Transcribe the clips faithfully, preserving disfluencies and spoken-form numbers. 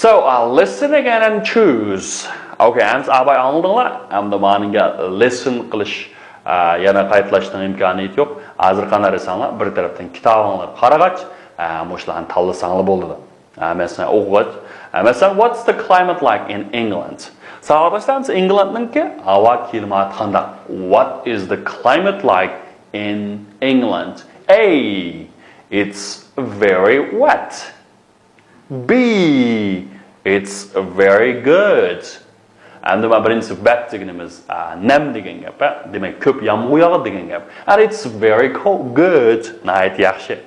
So, uh, listen again and choose. Okay, ئەمدى ئاباي ئاڭلىدىڭلار؟ ئەمدى مانىڭگە listen قىلىش، ئا، يەنە قايتىلاشنىڭ ئىمكانىيىتى يوق. ھازىر قانداق دېسەڭلار، بىر تەرەپتىن كىتابىڭلارغا قارىغاچ، ئا، مۇشۇلارنى تاللىساڭلار بولىدۇ. ئا، مەسىلەن، ئوقۇغاچ، ئا، مەسىلەن، what's the climate like in England? ساۋاقداشلار، ئىنگلەندنىڭكى ھاۋا كىلىماتى قانداق؟ What is the climate like in England? A, it's very wet. B, it's very good. ئەمدى مانا بىرىنچىسى wet دېگىنىمىز، ئا، نەم دېگەن گەپ، ھە؟ دېمەك، كۆپ يامغۇر ياغىدۇ دېگەن گەپ. And it's very co-، good. ناھايىتى ياخشى.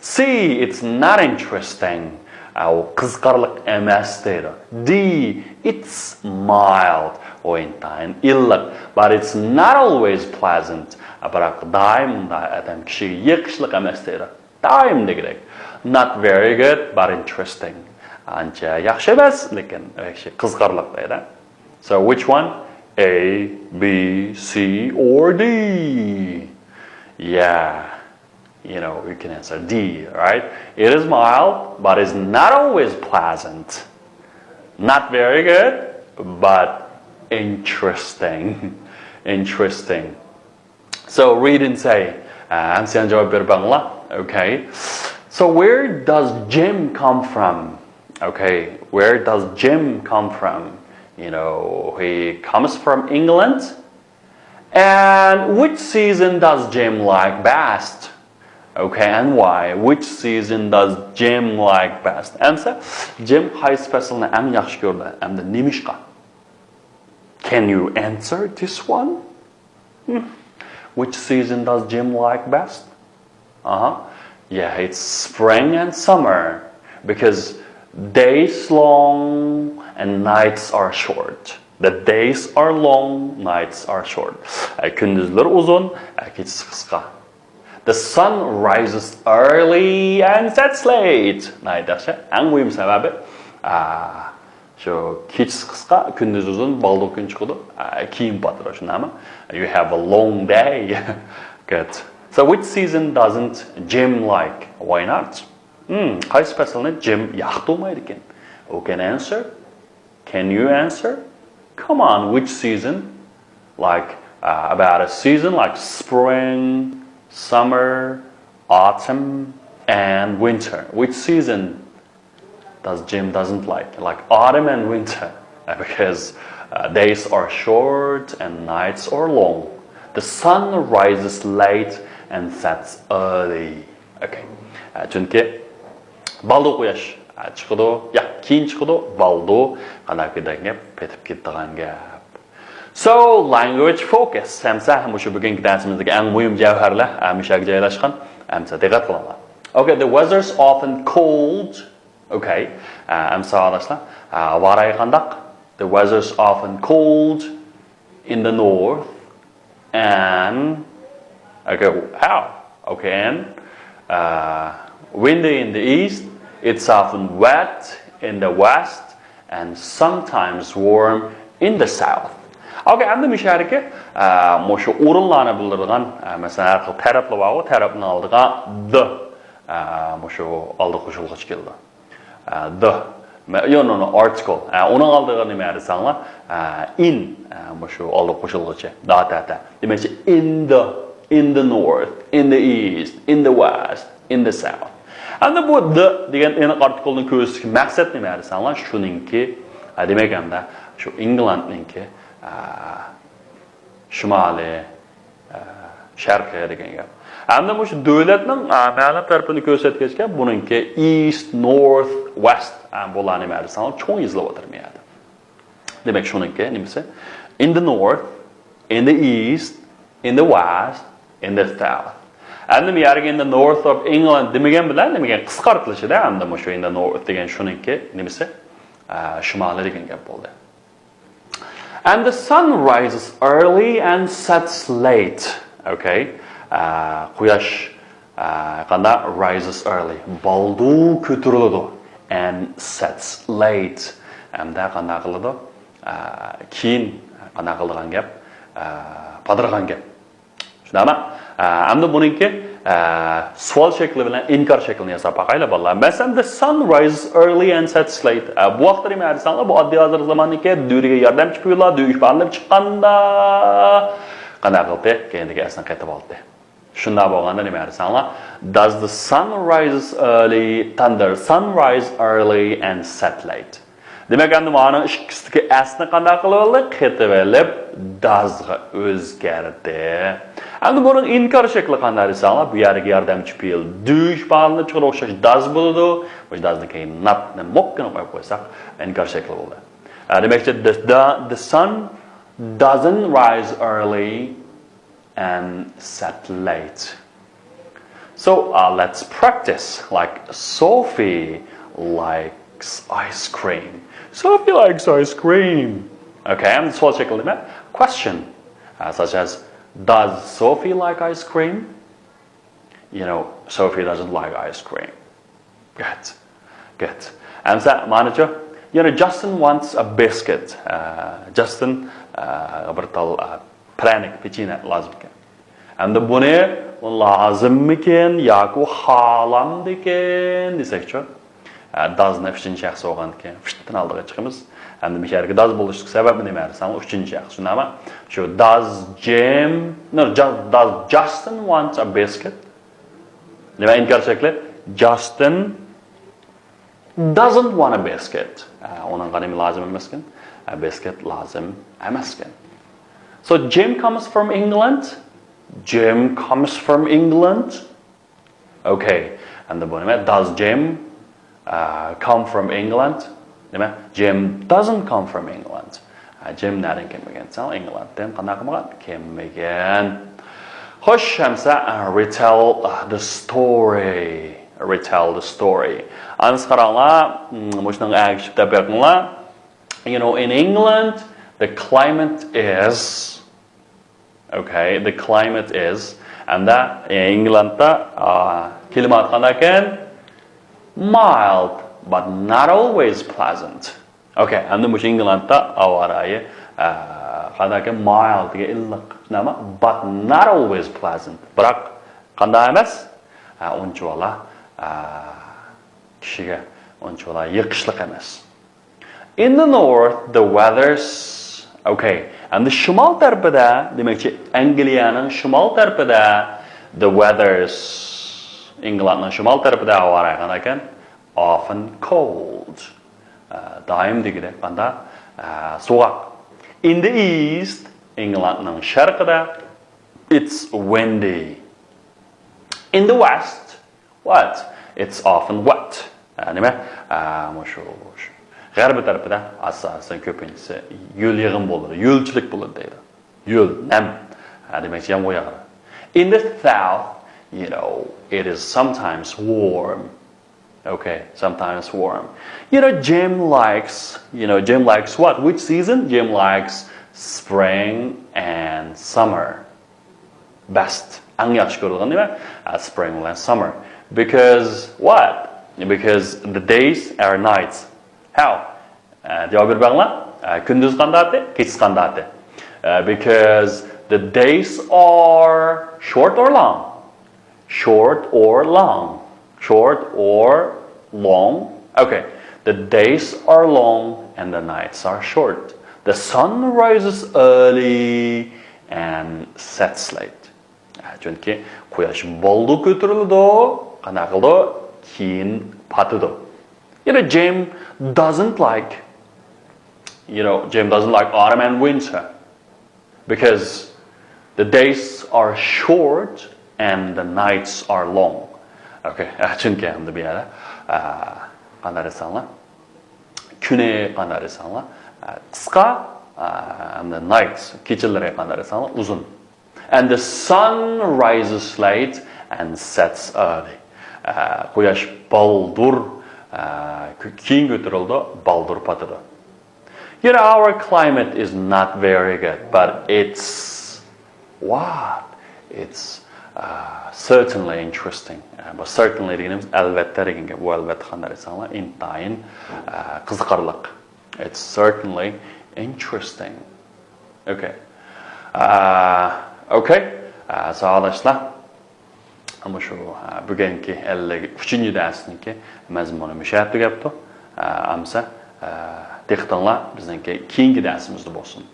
C, it's not interesting. ئا، ئۇ قىزىقارلىق ئەمەس دەيدۇ. D, it's mild. ئۇ ئىنتايىن ئىللىق. But it's not always pleasant. ئا، بىراق دائىم ئۇنداق ئادەم كىشىگە يېقىشلىق ئەمەس دەيدۇ. دائىم دېگۈدەك. Not very good, but interesting. ئانچە ياخشى ئەمەس، لېكىن ياخشى، قىزىقارلىق دەيدۇ. So which one? A, B, C or D? Yeah, you know, you can answer D, right? It is mild, but it's not always pleasant. Not very good, but interesting. Interesting. So read and say. ئەمسە جاۋاب بېرىپ بېقىڭلار. Okay. So where does Jim come from? Okay. Where does Jim come from? You know, he comes from England. And which season does Jim like best? Okay, and why? Which season does Jim like best? ئەمسە، جىم قايسى پەسىلنى ئەڭ ياخشى كۆرىدۇ؟ ئەمدى نېمىشقا؟ Can you answer this one? Hmm. Which season does Jim like best? Uh-huh. Yeah, it's spring and summer because days long and nights are short. The days are long, nights are short. ئە، كۈندۈزلىرى ئۇزۇن، ئە، كېچىسى قىسقا. The sun rises early and sets late. ناھايىتى ياخشى. ئەڭ مۇھىم سەۋەبى، ئا، شۇ كېچىسى قىسقا، كۈندۈزى ئۇزۇن، بالدۇر كۈن چىقىدۇ. ئا، كېيىن پاتىدۇ، شۇنداقمۇ؟ You have a long day. Good. So which season doesn't Jim like? Why not? Hmm, قايسى پەسىلنى جىم ياقتۇرمايدىكەن؟ Who can answer? Can you answer? Come on, which season? Like, uh, about a season like spring, summer, autumn, and winter. Which season does Jim doesn't like? Like autumn and winter, because, uh, days are short and nights are long. The sun rises late and sets early. Okay. ئە، چۈنكى بالدۇر قۇياش، ئە، چىقىدۇ، يا، كېيىن چىقىدۇ، بالدۇر، قانداق دېگەن گەپ، پېتىپ كېتىدىغان گەپ. So, language focus. ئەمسە مۇشۇ بۈگۈنكى دەرسىمىزدىكى ئەڭ مۇھىم جەۋھەرلەر، ئە، مۇشۇ يەرگە جايلاشقان. ئەمسە دىققەت قىلىڭلار. Okay, the weather's often cold. Okay. ئە، ئەمسە ساۋاقداشلار، ئە، ھاۋا رايى قانداق؟ The weather's often cold in the north and, okay, how? Okay, and, uh, windy in the east, it's often wet in the west and sometimes warm in the south. Okay, ئەمدى مۇشۇ يەردىكى، ئە، مۇشۇ ئورۇنلارنى بىلدۈرىدىغان، ئە، مەسىلەن، ھەر خىل تەرەپلەر بارغۇ، تەرەپنىڭ ئالدىغا the، ئە، مۇشۇ ئالدى قوشۇلغۇچى كېلىدۇ. ئە، the. مە-، يو، نو، نو، article. ئە، ئۇنىڭ ئالدىغا نېمە دېسەڭلار؟ ئە، in. ئە، مۇشۇ ئالدى قوشۇلغۇچى. دا، تە، تە. دېمەكچى، in the, in the north, in the east, in the west, in the south. ئەمدى بۇ the دېگەن ئېنىق ئارتىكلنى كۆرسىتىشتىكى مەقسەت نېمە دېسەڭلار؟ شۇنىڭكى، ئە، دېمەك، ئەمدى شۇ ئىنگلاندنىڭكى، ئە، شىمالىي، ئە، شەرقىي دېگەن گەپ. ئەمدى مۇشۇ دۆلەتنىڭ، ئە، مەلۇم تەرىپىنى كۆرسەتكەچكە، بۇنىڭكى east, north, west، ئە، بۇلار نېمە دېسەڭلار، چوڭ يېزىلىۋاتىدۇ بۇ يەردە. دېمەك، شۇنىڭكى نېمىسى؟ In the north, in the east, in the west, in the south. ئەمدى بۇ يەرگە in the north of England دېمىگەن بىلەن، نېمىگە قىسقارتىلىشىدا، ئەمدى مۇشۇ in the north دېگەن شۇنىڭكى نېمىسى؟ ئە، شىمالى دېگەن گەپ بولدى. And the sun rises early and sets late. Okay. ئە، قۇياش، ئە، قانداق؟ Rises early. بالدۇر كۆتۈرۈلىدۇ. And sets late. ھەمدە قانداق قىلىدۇ؟ ئە، كېيىن قانداق قىلىدىغان گەپ؟ ئە، پاتىدىغان گەپ. شۇنداقمۇ؟ ئە، ئەمدى بۇنىڭكى، ئە، سوئال شەكلى بىلەن ئىنكار شەكلىنى ياساپ باقايلى، بالىلار. مەسىلەن، the sun rises early and sets late. ئە، بۇ ھەقتە نېمە دېسەڭلار، بۇ ئاددىي ھازىرقى زاماننىڭكى do دىگەن ياردەمچى پېئىللار، do ئىپادىلەپ چىققاندا قانداق قىلدى؟ كەينىدىكى ئەسنى قېتىپ ئالدى. شۇنداق بولغاندا نېمە دېسەڭلار، does the sun rises early, thunder, sunrise early and set late. دېمەك، ئەمدى مانىڭ ئىككىسىدىكى ئەسنى قانداق قىلىۋالدى؟ قېتىۋېلىپ، does غا ئۆزگەردى. ئەمدى بۇنىڭ ئىنكار شەكلى قانداق دېسەڭلار، بۇ يەردىكى ياردەمچى پېئىل do ئىپادىلىنىپ چىقىدۇ، ئوخشاش does بولىدۇ. مۇشۇ does نى كېيىن not نى مۇقكىنى قويۇپ قويساق، ئىنكار شەكلى بولدى. ئە، دېمەكچى، the, the, the sun doesn't rise early and set late. So, uh, let's practice. Like, Sophie likes ice cream. Sophie likes ice cream. Okay, and سوئال شەكلى نېمە؟ Question. Uh, such as, does Sophie like ice cream? You know, Sophie doesn't like ice cream. Good. Good. ئەمسە مانىچۇ؟ You know, Justin wants a biscuit. ئە، جاستىن، ئە، بىر تال، ئە، پىرەنىك، پېچىنە لازىم ئىكەن. ئەمدى بۇنى لازىممىكىن ياكى ئۇ خالامدىكىن دېسەكچۇ؟ ئە، does نى ئۈچىنچى شەخس بولغاندىكىن فىتتىن ئالدىغا چىقىمىز. ئەمدى مۇشۇ يەرگە does بولۇشلۇق سەۋەبى نېمە دېسەڭ، ئۈچىنچى شەخس. شۇنداقمۇ؟ شۇ does Jim، no, just, does Justin wants a biscuit? نېمە ئىنكار شەكلى؟ Justin doesn't want a biscuit. ئە، ئۇنىڭغا نېمە لازىم ئەمەسكەن؟ ئە، بىسكىت لازىم ئەمەسكەن. So Jim comes from England. Jim comes from England. Okay. ئەمدى بۇ نېمە؟ Does Jim, uh, come from England? نېمە؟ Jim doesn't come from England. ئە، جىم نەدىن كەلمىگەن دېسەڭ، ئىنگلاندتىن قانداق قىلمىغان؟ كەلمىگەن. خوش، ئەمسە، ئە، retell the story. Retell the story. ئەمسە قاراڭلار، مم، مۇشۇنىڭغا ئەگىشىپ دەپ بېقىڭلار. You know, in England, the climate is, okay, the climate is, ئەمدى ئىنگلاندتا، ئا، كىلىمات قانداق ئىكەن؟ Mild, but not always pleasant. Okay, ئەمدى مۇشۇ ئىنگلاندتا ھاۋا رايى، ئا، قانداق ئىكەن؟ Mild دېگەن ئىللىق، نېمە؟ But not always pleasant. بىراق قانداق ئەمەس؟ ئا، ئۇنچىۋالا، ئا، كىشىگە ئۇنچىۋالا يېقىشلىق ئەمەس. In the north, the weather's okay. ئەمدى شىمال تەرىپىدە، دېمەكچى، ئەنگلىيەنىڭ شىمال تەرىپىدە، the weather's، ئىنگلاندنىڭ شىمال تەرىپىدە ھاۋا رايى قانداق ئىكەن؟ Often cold. ئە، دائىم دېگۈدەك قانداق؟ ئە، سوغۇق. In the east، ئىنگلاندنىڭ شەرقىدە، it's windy. In the west, what? It's often wet. ئە، نېمە؟ ئە، مۇشۇ، شۇ غەربىي تەرىپىدە ئاساسەن كۆپىنچىسى يۆل يېغىن بولىدۇ، يۆلچىلىك بولىدۇ دەيدۇ. يۆل، نەم. ئە، دېمەكچى، يامغۇر ياغىدۇ. In the south, you know, it is sometimes warm. Okay, sometimes warm. You know, Jim likes, you know, Jim likes what? Which season? Jim likes spring and summer. Best. ئەڭ ياخشى كۆرىدىغان نېمە؟ ئە، spring بىلەن summer. Because what? Because the days are nights. How? ئە، جاۋاب بېرىپ بېقىڭلار. ئە، كۈندۈز قانداقتى؟ كېچىسى قانداقتى؟ ئە، because the days are short or long? Short or long? Short or long? Okay. The days are long and the nights are short. The sun rises early and sets late. چۈنكى قۇياش بالدۇر كۆتۈرۈلىدۇ، قانداق قىلىدۇ؟ كېيىن پاتىدۇ. You know, Jim doesn't like, you know, Jim doesn't like autumn and winter. Because the days are short and the nights are long. Okay, چۈنكى ئەمدى بۇ يەردە، ئە، قانداق دېسەڭلار، كۈنى قانداق دېسەڭلار، ئە، قىسقا، ئە، ھەمدە nights، كېچىلىرى قانداق دېسەڭلار، ئۇزۇن. And the sun rises late and sets early. ئە، قۇياش بالدۇر، ئە، كېيىن كۆتۈرۈلىدۇ، بالدۇر پاتىدۇ. You know, our climate is not very good, but it's what? It's, uh, certainly interesting. Uh, بۇ certainly دېگىنىمىز ئەلۋەتتە دېگەن گەپ. بۇ ئەلۋەتتە قانداق دېسەڭلار، ئىنتايىن، uh، قىزىقارلىق. It's certainly interesting. Okay. Uh, okay. Uh, ساۋاقداشلار. ئەمما شۇ، ئە، بۈگۈنكى ئەللىك ئۈچىنچى دەرسنىڭكى مەزمۇنى مۇشۇ يەردە تۈگەپتۇ. ئە، ئەمسە، ئە، دىققىتىڭلار بىزنىڭكى كېيىنكى دەرسىمىزدە بولسۇن.